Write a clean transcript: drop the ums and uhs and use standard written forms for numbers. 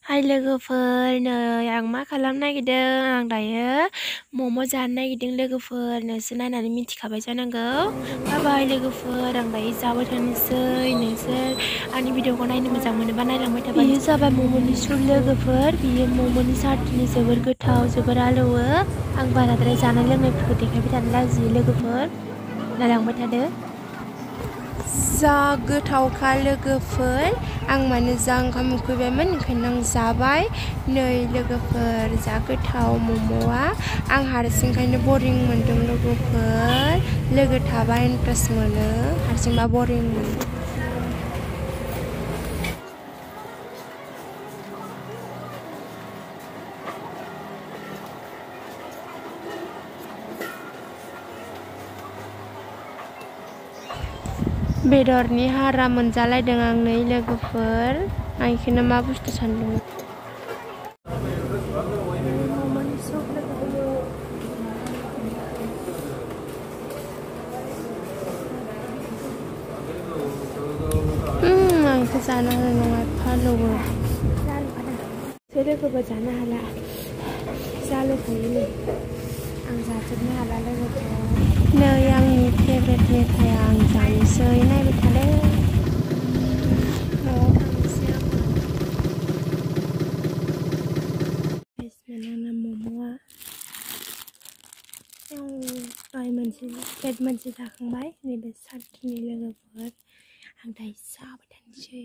Hai लोगोफोर नै आं मा खालामनो नागिरदों आं दायो मम' जानो नागिरदों लोगोफोर नोंसोर नायनानै मिथिखाबाय जानांगौ बाय लोगोफोर आं दायो जाबाय थानोसै नोंसोर आंनि भिडिअखौ नायनो मोजां मोनोबा नायलांबाय थाबा बियो जाबाय मम'नि सुप लोगोफोर बियो मम'नि सार्टिनि जोबोर गोथाव जोबोर आलौवो आं बाराद्राय जानाय लोंनायफोरखौ देखायबाय थानो लाजियो लोगोफोर नायलांबाय थादो जा गोथावखा लोगोफोर आं माने जा ओंखाम उखैबायमोन ओंखायनो आं जाबाय नै लोगोफोर जा गोथाव मम'आ आं हारसिंखायनो बरिं मोनदों लोगोफोर लोगो थाबा इन्टारेस्ट मोनो हारसिंबा बरिं मोनो बेदरनि हारा मोनजालायदों आं नै लोगोफोर आं बेखौनो मा बुस्थु सानदों आं बेखौ जानो हानाय नङा फालौवो लोगोबो जानो हाला जालुखायो नै आं जाजोबनो हाला लोगोफोर नै आंनि फेभरेट मेथाइया आं जानोसै नायबाय थादो न'आव थांनोसै आंना मम'आ प्लेट मोनसे जाखांबाय नैबे सार्टिनि लोगोफोर आं दायो जाबाय थानोसै